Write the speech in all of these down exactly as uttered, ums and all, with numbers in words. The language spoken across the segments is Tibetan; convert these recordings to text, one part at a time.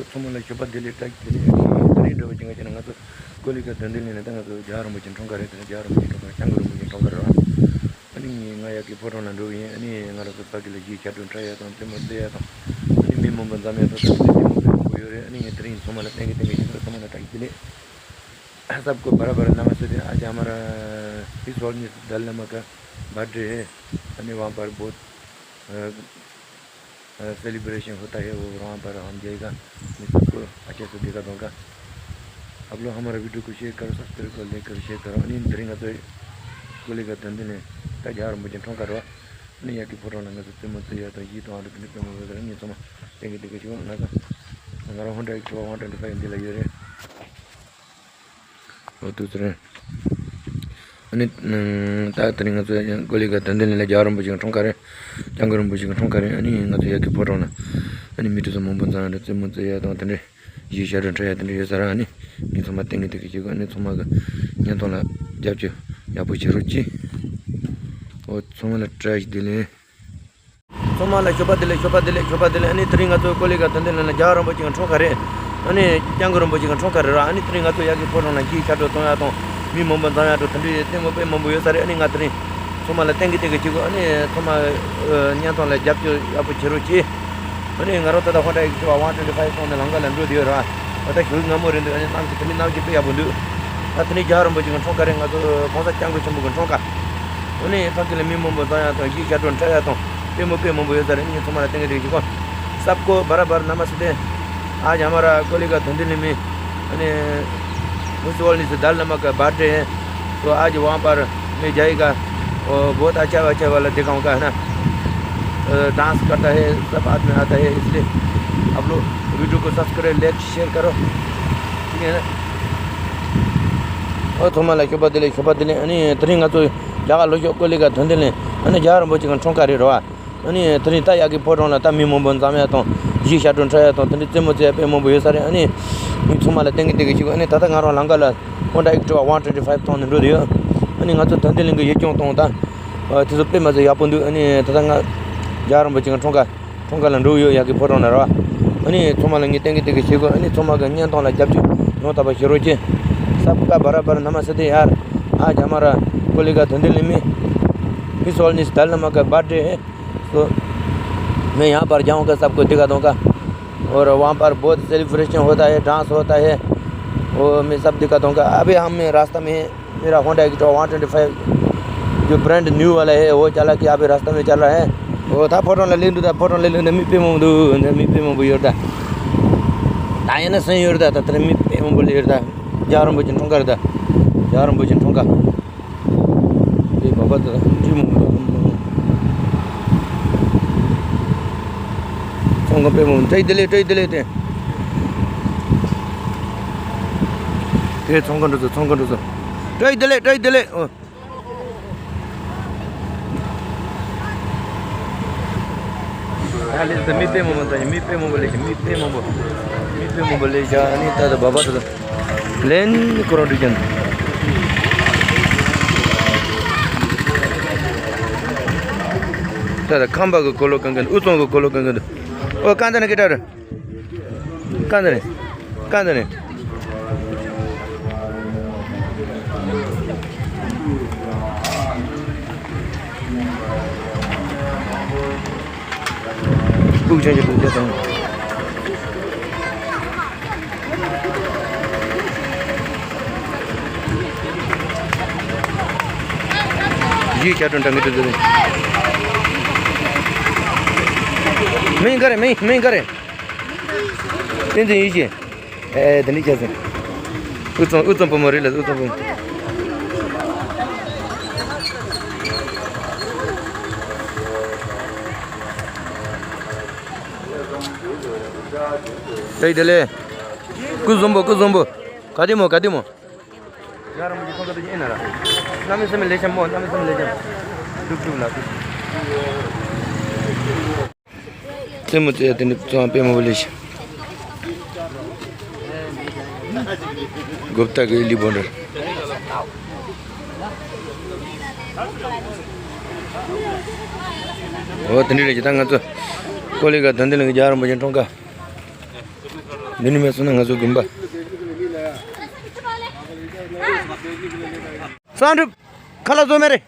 ཚང་མ་ལ་ཞོགས་པ་བདེ་ལེགས། བཀྲ་ཤིས་བདེ་ལེགས། ཨ་ནི་དེ་རིང་འདྲ་བོ་ཅིག་ང་བྱས་ན་ང་ཚོ་ཀོ་ལི་གྷལ་དོན་ལྡན་གླིང་ནས་ད་ང་ཚོ་རྒྱལ་བ་རིན་པོ་ཆེ་འཁྲུངས་སྐར་རེད། དེ་རིང་རྒྱལ་བ་རིན་པོ་ཆེ་འཁྲུངས་སྐར་རེད། སྐྱབས་མགོན་རིན་པོ་ཆེ་འཁྲུངས་སྐར་རེད་བ། ཨ་ནི་ང་ཡ་གི་ཕོ་བྲང་ལ་འགྲོ་གི་ཡིན། ཨ་ནི་ང་རང་ཚོ་ཕ་གི་ལ་གཞས་ཞབས་བྲོ་འཁྲབ་ཡ་དང་རྩེད་མོ་རྩེ་ཡ་དང་། ཨ་ནི་མི་མང་པོ་འཛོམས་ཡ་དང་། ད་ལྟ་མི་མང་པོ་ཡོད་རེད། ཨ་ནི་ངས་དེ་རིང་ཚང་མ་ལ་བསྟན་གི་བསྟན་གི་ཞིག་ཚང་མ་ལ་བཀྲ་ཤིས་བདེ་ལེགས། सबको बड़ा बड़ा नमस्ते। आज हमारा हिज होलिनेस दलाई लामा का बर्थडे है। अने वहाँ पर बहुत, अ, अ, सेलिब्रेशन होता है, वो वहाँ पर हम जाएगा। मैं सबको अच्छे से दिखा दूंगा। आप लोग हमारा वीडियो को शेयर करो, सब्सक्राइब करो, लाइक करो, शेयर करो। अनि धरी गा तो कोलेगा धंधे ने ता झार मुझे ठोंका रहा। अनि या की फोटो लंगा से तुम तो या तो ये तो आलू के निकल में वगैरह नहीं समा। तेंगे तेंगे जो ना का। हमारा Honda Activa one twenty five दिला ये रे। ཨོ་ཏུ་ཙི་རེད། ཨ་ནི་ད་དེ་རིང་ང་ཚོ་ཀོ་ལི་གྷལ་དོན་ལྡན་གླིང་ལ་རྒྱལ་བ་རིན་པོ་ཆེ་གི་འཁྲུངས་སྐར་རེད། སྐྱབས་མགོན་རིན་པོ་ཆེ་གི་འཁྲུངས་སྐར་རེད། ཨ་ནི་ང་ཚོ་ཡ་གི་ཕོ་བྲང་ལ་ཨ་ནི་མི་དེ་ཚོ་མང་པོ་འཛོམས་ཡ་རེད། རྩེད་མོ་རྩེ་ཡ་དང་དེ་འདྲའི་གཞས་ཞབས་བྲོ་འཁྲབ་ཡ་དེ་འདྲ་ཡོད་ས་རེད། ཨ་ནི་ངས་ཚང་མ་བསྟན་གི་བསྟན་གི་བྱེད་དགོས། ཨ་ནི་ཚང་མ་གི་བརྙན་ཐུང་ལ་རྒྱབ་སྐྱོར་ཡག་པོ་བྱེད་རོགས་གྱིས། ཨོ་ཚང་མ་ལ་བཀྲ་ཤིས་བདེ་ལེགས། ཚང་མ་ལ་ཞོགས་པ་བདེ་ལེགས། ཞོགས་པ་བདེ་ལེགས། ཞོགས་པ་བདེ་ལེགས། ཨ་ནི་དེ་རིང་ང་ཚོ་ཀོ་ལི་གྷལ་དོན་ལྡན་གླིང་ལ་རྒྱལ་བ་རིན་པོ་ཆེ་གི་འཁྲུངས་སྐར་རེད། ཨ་ནི་སྐྱབས་མགོན་རིན་པོ་ཆེ་གི་འཁྲུངས་སྐར་རེད་ར། ཨ་ནི་དེ་རིང་ང་ཚོ་ཡ་གི་ཕོ་བྲང་ལ་གཞས་ཞབས་བྲོ་གཏོང་ཡ་དང་མི་མང་པོ་འཛོམས་ཡ་འགྲོ་དེ་འདྲའི་རྩེད་མོ་དཔེ་མང་པོ་ཡོད་ས་རེད། ཨ་ནི་ང་དེ་རིང་ཚང་མ་ལ་བསྟན་གི་བསྟན་གི་བྱེད་དགོས། ཨ་ནི་ཚང་མ་བརྙན་ཐུང་ལ་རྒྱབ་སྐྱོར་ཡག་པོ་བྱེད་རོགས་གྱིས། ཨ་ནི་ང་རང་ད་ལྟ་ཧོན་ཌ་ཨེག་ཊི་ཝ་ཝན་ཊུ་ཝེན་ཊི་ཕའིབ་ཐོག་ནས་ལམ་ཁ་ལ་འགྲོ་བསྡད་ཡོད་ར། ད་ལྟ་ཞོགས་ཀྱི་སྔ་མོ་རེད་འདུག་ཨ་ནི་གནམ་གཤིས་དེ་རིང་གནམ་གཤིས་དཔེ་ཡག་པོ་འདུག་ད་དེ་རིང་རྒྱལ་བ་རིན་པོ་ཆེ་གི་འཁྲུངས་སྐར་རེད། ང་ཚོ་༸གོང་ས་༸སྐྱབས་མགོན་ཆེན་པོ་གི་འཁྲུངས་སྐར། ཨ་ནི་ཕ་གི་ལ་མི་མང་པོ་འཛོམས་ཡ་དང་གཞས་ཞབས་བྲོ་འཁྲབ་ཡ་དང་དཔེ་མང་པོ་དཔེ་མང་པོ་ཡོད་ས་རེད། ངས་ཚང་མ་ལ་བསྟན་གི་བསྟན་གི་བྱེད་དགོས། सबको बड़ा बड़ा नमस्ते। आज हमारा कोलिगा धुंधुन में, यानी हिज होलिनेस दलाई लामा का बर्थडे है, तो आज वहाँ पर मैं जाएगा, वो बहुत अच्छा अच्छा वाला दिखाऊंगा, है ना। अ, डांस करता है, सब आदमी आता है, इसलिए आप लोग वीडियो को सब्सक्राइब, लाइक, शेयर करो, ठीक है ना। ཨོ་ཚང་མ་ལ་ཞོགས་པ་བདེ་ལེགས། ཞོགས་པ་བདེ་ལེགས། ཨ་ནི་དེ་རིང་ང་ཚོ་རྒྱ་གར་ལྷོ་ཕྱོགས་ཀོ་ལི་གྷལ་དོན་ལྡན་གླིང་ཨ་ནི་རྒྱལ་བ་རིན་པོ་ཆེ་གི་འཁྲུངས་སྐར་རེད་ར། ཨ་ནི་དེ་རིང་ད་ཡ་གི་ཕོ་བྲང་ལ་ད་མི་མང་པོ་འཛོམས་ཡ་དང་གཞས་ཞབས་བྲོ་འཁྲབ་ཡ་དང་དེ་འདྲའི་རྩེད་མོ་རྩེ་ཡ་དཔེ་མང་པོ་ཡོད་ས་རེད། ཨ་ནི་ངས་ཚང་མ་ལ་བསྟན་གི་བསྟན་གི་བྱེད་དགོས། ཨ་ནི་ད་ལྟ་ང་རང་ལམ་ཁ་ལ་ཧོན་ཌ་ཨེག་ཊི་ཝ་ཝན་ཊུ་ཝེན་ཊི་ཕའིབ་ཐོག་ནས་འགྲོ་བསྡད་ཡོད། ཨ་ནི་ང་ཚོ་དོན་ལྡན་གླིང་གི་ཡུལ་ལྗོངས་དང་ད་དེ་ཚོ་དཔེ་མ་ཚད་ཡག་པོ་འདུག་ཨ་ནི་ད་ལྟ་ང་རྒྱལ་བ་རིན་པོ་ཆེ་གི་འཁྲུངས་སྐར་འཁྲུངས་སྐར་ལ་འགྲོ་གི་ཡོད། ཡ་གི་ཕོ་བྲང་ལ་ར། ཨ་ནི་ཚང་མ་ལ་ངས་བསྟན་གི་བསྟན་གི་བྱེད་དགོས། ཨ་ནི་ཚང་མ་གི་བརྙན་ཐུང་ལ་རྒྱབ་སྐྱོར་ཡང་དག་པ་བྱེད་རོགས་གྱིས། सबका बड़ा बड़ा नमस्ते यार। आज हमारा कोलिगा धुंधुन में हिज होलिनेस दलाई लामा का बर्थडे है, तो मैं यहाँ पर जाऊँगा, सबको दिखा दूँगा। और वहाँ पर बहुत सेलिब्रेशन होता है, डांस होता है, वो मैं सब दिखा दूँगा। अभी हम रास्ता में हैं। मेरा Honda Activa one twenty five जो ब्रांड न्यू वाला है, वो चला के अभी रास्ता में चल रहा है। वो था फोटो ले लें, था फोटो ले लें, मी पे मोंदू, मी पे मोंदू योरदा। तायना सही योरदा, तत्र मी पे मोंदू योरदा। जारम बजन ठोंका रदा। जारम बजन ठोंका। ये बाबा तो जी मोंदू। ठोंका पे मोंदू, ट्राई दिले, ट्राई दिले ते। ते ठोंका रदा, ठोंका रदा। ट्राई दिले, ट्राई दिले। ओ। ད་ལས་ད་མི་དཔེ་མང་པོ་ད་མི་དཔེ་མང་པོ་ལས་མི་དཔེ་མང་པོ་མི་དཔེ་མང་པོ་ལས་ཡ་ཨ་ནི་ད་ད་བ་བ་ད་ད་ལན་ཁོ་རང་འགྲིག་ཀྱང་ད་ད་ཁམས་པ་གི་གོ་ལོ་གང་གི་འདུག་དབུས་གཙང་གི་གོ་ལོ་གང་གི་འདུག་ཨོ་གང་ད་ནི་ཀི་ཏར། ཀ་འདི་ནས། ཀ་འདི་ནས། ཕུག་ཆེན་གྱི་ཕུག་ཆེན་དང་། གཞས་ཞབས་བྲོ་འཁྲབ་མཁན་དེ་ཚོ་རེད། མིང་ག་རེ། མིང་མིང་ག་རེ། བསྟན་འཛིན་ཡེ་ཤེས། ཨེ་དེ་འདྲ་བྱས་ཟིན། དབུས་གཙང་དབུས་གཙང་བུ་མོ་རེད་ལ་དབུས་གཙང་བུ་མོ། ལེགས་བདེ་ལེགས། སྐུ་གཟུགས་པོ་སྐུ་གཟུགས་པོ། ག་དེ་མོ་ག་དེ་མོ། ཡ་ར་མོ་ཅི་ཁོང་ཚོ་དེ་ཨེ་ན་ར། གནམ་མེད་ས་མེད་ལེགས་ཤམ་མོ། གནམ་མེད་ས་མེད་ལེགས་ཤམ། སྒྲུབ་སྒྲུབ་ལ་སྒྲུབ། རྩེད་མོ་རྩེ་ཡ་དེ་འདྲ་ཚོང་དཔེ་མང་པོ་ལེགས་ཤིང་། གོབ་ཏ་གི་ལི་བོན་རེད། འོ་དེ་འདྲ་རེད་ཀྱི། ད་ང་ཚོ་ཀོ་ལི་གྷལ་དོན་ལྡན་གླིང་གི་རྒྱལ་བ་རིན་པོ་ཆེ་འཁྲུངས་སྐར། འདི་ནི་མེད་སོང་ན་ང་ཚོ་དགོན་པ། གསང་སྒྲུབ། ཁ་ལག་བཟོ་མེད་རེད།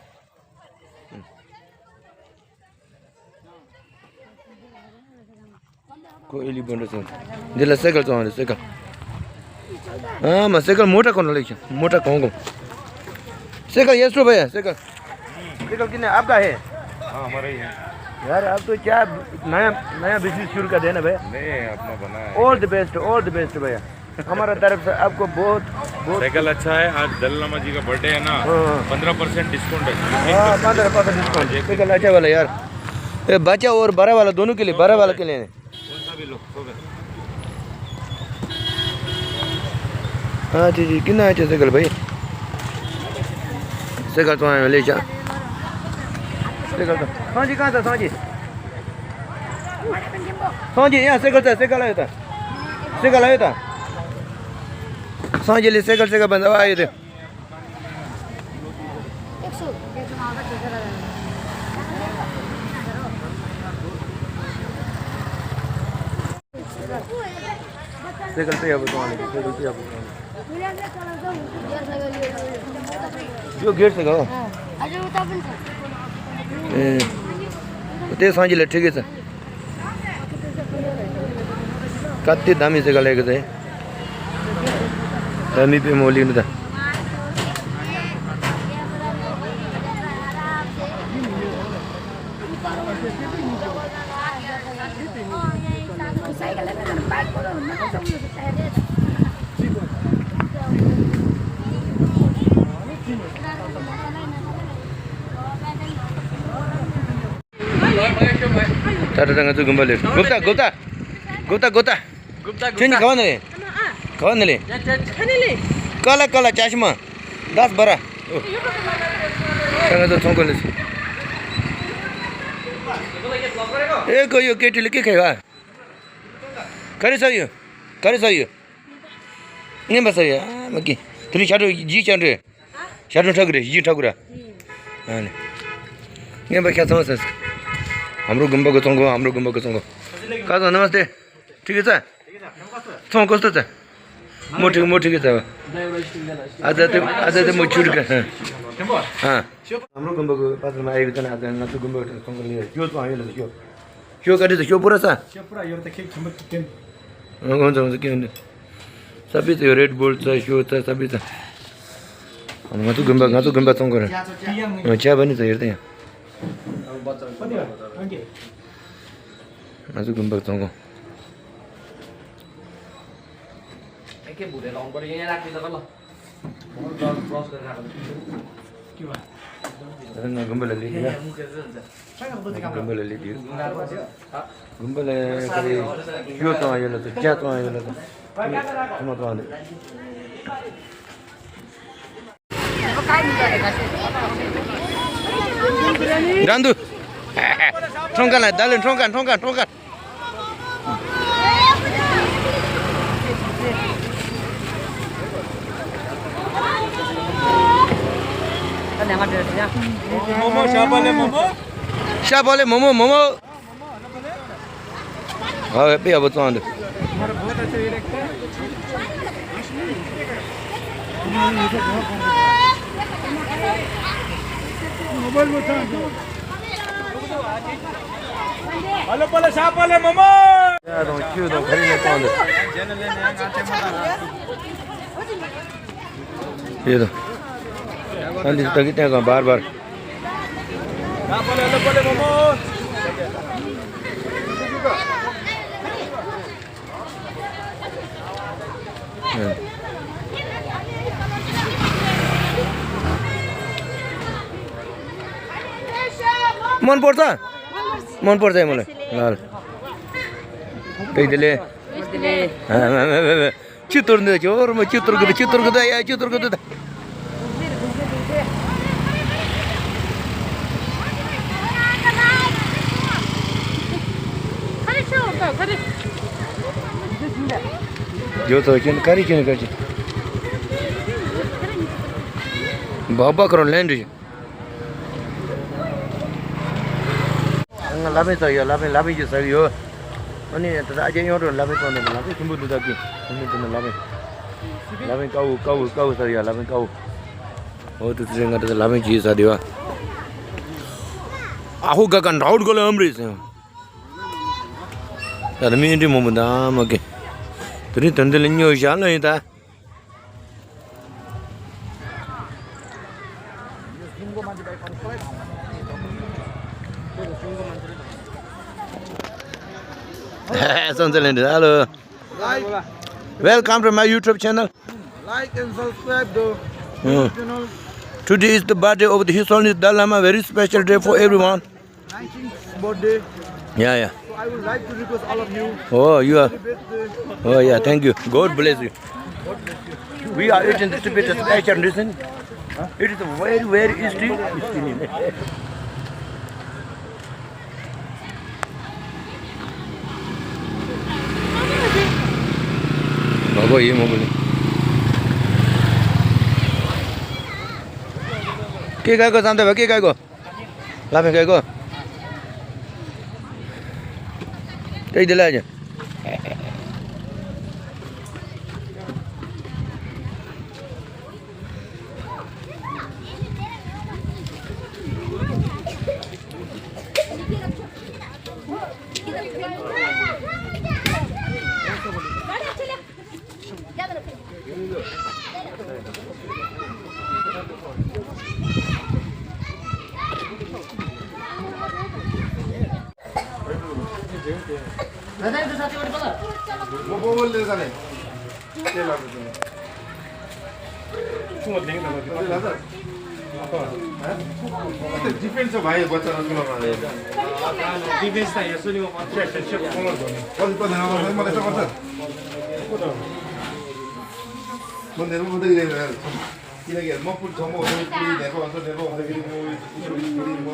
ཁོ་ཨེ་ལི་བོན་འདྲ་སོང་། འདི་ལ་སེ་ཀལ་བཙོང་རེད་སེ་ཀལ། ཨ་མ་སེ་ཀལ་མོ་ཊ་གོང་ལ་ལེགས་ཤིང་མོ་ཊ་གོང་གོང་། སེ་ཀལ་ཡེ་སོ་བ་ཡ་སེ་ཀལ། साइकिल कितने आपका है? हाँ, हमारा ही है। यार, अब तो क्या नया, नया बिजनेस शुरू कर देना भाई। नहीं, अपना बना है। All the best, all the best भैया। हमारा तरफ से आपको बहुत, बहुत साइकिल अच्छा है। आज दलाई लामा जी का बर्थडे है ना, हाँ, हाँ। पंद्रह परसेंट डिस्काउंट है। हाँ, पंद्रह परसेंट डिस्काउंट। साइकिल अच्छा वाला यार। ये बच्चा और बड़ा वाला दोनों के लिए, बड़ा वाला के लिए। कौन सा भी लो, सौ का। हाँ जी जी, कितना है साइकिल भाई? साइकिल तो आयो, ले जा। साइकिल तो। हाँ जी, कहाँ था, हाँ जी? हाँ जी, यहाँ साइकिल था, साइकिल आयो था। साइकिल आयो था। हाँ जी, ले साइकिल, साइकिल बंदा आयो थे। साइकिल पे अब कौन है? साइकिल पे अब कौन है? यो गेट से गयो। ए, ते सांझ ले ठीक है सर। कत्ती दामी साइकिल है किसे? दामी पे मोली नहीं था। ད་ད་ད་ང་ཚོ་དགོན་པ་ལས། གོ་ད་གོ་ད། གོ་ད་གོ་ད། गुप्ता, ཁྱོད་གཉིས་ག་བ་ནས་རེད། ག་བ་ནས་རེད། ཁ་ནས་རེད། ཀ་ལ་ཀ་ལ་ཅ་ཤི་མ། दस बारह। ད་ང་ཚོ་ཚོང་ཁང་ལས། ཨེ་ཀོ་ཡོ་ཀེ་ཏི་ལི་ཀེ་ཁེ་བ། ག་རེ་ཟ་ཡོད། ག་རེ་ཟ་ཡོད། ངན་པ་ཟ་ཡོད། ཨ་མ་ཀི། དེ་ནི་ཆ་འགྲོ་ཇི་ཆ་འགྲོ། ཞྭ་དྲུང་ཁྲག་གི་རེད་ཡིན་ཁྲག་གི་ར། ཨ་ནི། ངན་པ་ཁྱད་ཚང་ཟེར། ཨམ་རོ་དགོན་པ་གི་ཚོང་ཁང་ཨམ་རོ་དགོན་པ་གི་ཚོང་ཁང་། ཁ་སང་ནམ་སྟེ། ཁྲིག་གི་ཚ། ཚོང་ཀོ་སྟོད་ཚ། མོ་ཁྲིག་མོ་ཁྲིག་གི་ཚ། ཨ་ཙ་དེ་ཨ་ཙ་དེ་མོ་ཆུ་རིག་གི། ཨ། ཨམ་རོ་དགོན་པ་གི་པ་ཚ་མ་ཨེ་གི་ཚ་ན་ཨ་ཙ་ང་ཚོ་དགོན་པ་གི་ཚོང་ཁང་ལ་ཡོད་ཚོང་ཡོད་ལ་ཤོ། ཤོ་ཀ་ཏི་ཚ་ཤོ་པུ་ར་ས། ཤོ་པུ་ར་ཡོད་ད་ཁེག་ཆེན་པོ་ཅིག་ཀན། ང་ཚོ་ང་ཚོ་ཀན་འདི། ས་པི་ཚ་ཡོད་རེད་བོལ་ཚ་ཤོ་ཚ་ས་པི་ཚ། ང་ཚོ་དགོན་པ་ང་ཚོ་དགོན་པ་ཚོང་ཁང་རེད། ཆ་བ་ནི་ཚ་ཡོད་ད་ཡང་། ང་ཚོ་དགོན་པ་ཚོང་ཁང་། ད་ནི་དགོན་པ་ལ་ལས་ཀྱི་ཡ། དགོན་པ་ལ་ལས་ཀྱི་ཡ། དགོན་པ་ལ་ཁ་རེ་ཞོ་བཙོང་ཡོད་ལ་དུ་ཇ་བཙོང་ཡོད་ལ་དུ་ཚོང་མ་བཙོང་འདུག་འགྲན་བསྡུར། ཁྲོང་ཁ་ལ་ད་ལོ་ཁྲོང་ཁ་ཁྲོང་ཁ་ཁྲོང་ཁ། མོ་མོ་ཤ་བ་ལེ་མོ་མོ། ཤ་བ་ལེ་མོ་མོ་མོ་མོ། ཨ་ཝེ་པི་ཡ་བོ་ཙང་འདུག་ཨ་ལོ་པ་ལ་ཤ་པ་ལེ་མོ་མོ། ཡ་དང་ཁྱོད་དང་ག་རེ་ནས་བཏང་འདུག་ཡོད་དང་། ཨ་འདི་ད་གི་བསྟན་གང་བར་བར། ཤ་པ་ལེ་ཨ་ལོ་པ་ལེ་མོ་མོ། མོན་པོར་ཚ། མོན་པོར་ཚ་མོ་ལེ། ལ་ལ། པེ་དེ་ལེ། ཨ་མ་མ་མ་མ། ཆུ་གཏོར་འདི་ཇོ་ར་མ་ཆུ་གཏོར་གི་འདི་ཆུ་གཏོར་གི་འདི་ཡ་ཆུ་གཏོར་གི་འདི། ཇོ་ཚོ་ཁྱོད་ཀ་རི་ཁྱོད་ཀ་ཅི། སྦག་སྦག་ཁོ་རང་ལེན་འདྲི། ང་ལ་བན་ཟ་ཡོད་ལ་བན་ལ་བན་ཅི་ཟ་ཡོད། ཨ་ནི་ད་ལྟ་ཨ་ཅེ་གཡོན་རོ་ལ་བན་ཐོག་ནས་ལ་བན་ཆེན་པོ་འདུག་ད་ཀི་ཨ་ནི་དེ་ནས་ལ་བན་ལ་བན་དཀར་པོ་དཀར་པོ་དཀར་པོ་ཟ་ཡ་ལ་བན་དཀར་པོ། ཨོ་དུ་ཚེ་ང་ད་ལ་བན་གྱིས་ཟ་དེ་བ། ཨ་ཧོ་ག་ག་འདྲ་བོ་ག་ལ་ཨམ་རེད་ཟེར། ད་ད་མི་འདྲི་མོ་མོ་ད་མ་ཀི། དེ་རིང་དོན་དེ་ལ་སྨྱོ་བཞག་ལ་ཡིན་ད། Hello. Like, welcome to my YouTube channel. Like and subscribe to Mm. channel. Today is the birthday of the His Holiness Dalai Lama. Very special day for everyone. Nineteenth birthday. Yeah, yeah. So I would like to request all of you. Oh, you are. Happy birthday. Oh, yeah. Thank you. God bless you. We are eating this bit of special medicine. It is very, very tasty. Bago ye mo bole. Ke kai ko sante ba ke kai ko. La me kai ko. Te de la ya. Defence छ भाइ, बच्चा नचुला मारे। डिफेन्स त यहाँ सुनिमा मात्रै छ, छ खोला गर्नु। अझ त नआमा, मलाई त गर्छ। म नेरमा मात्रै गइरहेको यार। किनकि म पुग्छ, म होटल पुग्ने, नेरमा भन्छ, नेरमा भन्छ, फेरि म फेरि म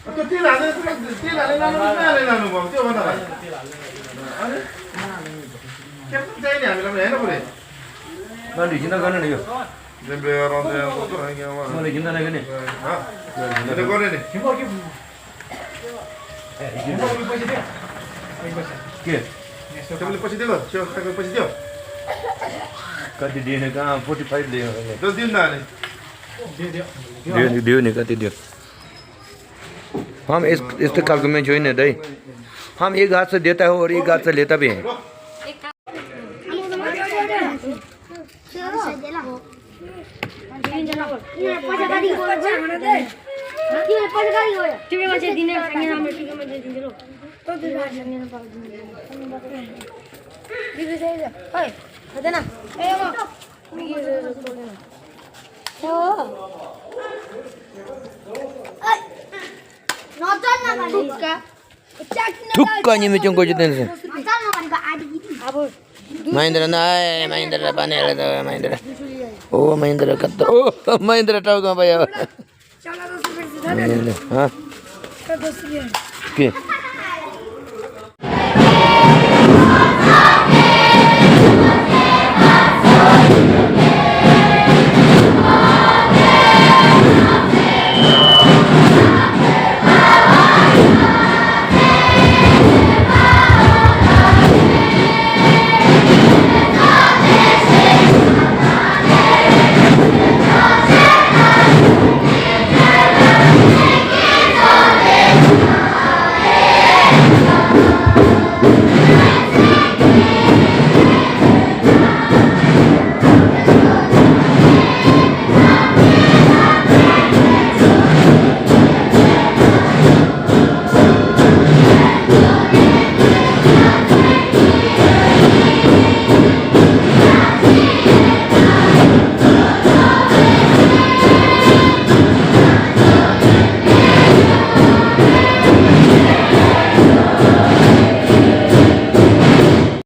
त्यो तेल हालेर, तेल हालेर लानु, नहालेर लानु भयो, त्यो भन्दा भाइ। अनि? के चाहिने हामीलाई हेर्नु पर्यो। मैले किन गर्ने नि यो? जेम्बे रन्जे, कस्तो खाने के हो? मैले किन नै गर्ने? हाँ? किन गर्ने नि? के? तपाईँले पछि दिनु, त्यो खाएको पछि दियो। कति दिने कहाँ? फोर्टी फाइभ दियो। दस दिन ना आने। दियो नि, दियो नि, कति दियो? हम इस, इस तो कल को मैं ज्वाइन है दाई। हम एक हाथ से देता है और एक हाथ से लेता भी है। ཐུག་ཀ་ཉི་མ་ཅུང་གོ་ཅི་ཏན་སི། མ་ཧིན་དྲ་ན་ཨེ་མ་ཧིན་དྲ་པ་ནེ་ལ་ད་མ་ཧིན་དྲ། ཨོ་མ་ཧིན་དྲ་ཀ་ཏོ། ཨོ་མ་ཧིན་དྲ་ཀྲའོ་གང་པ་ཡ། ཧ། ཀེ།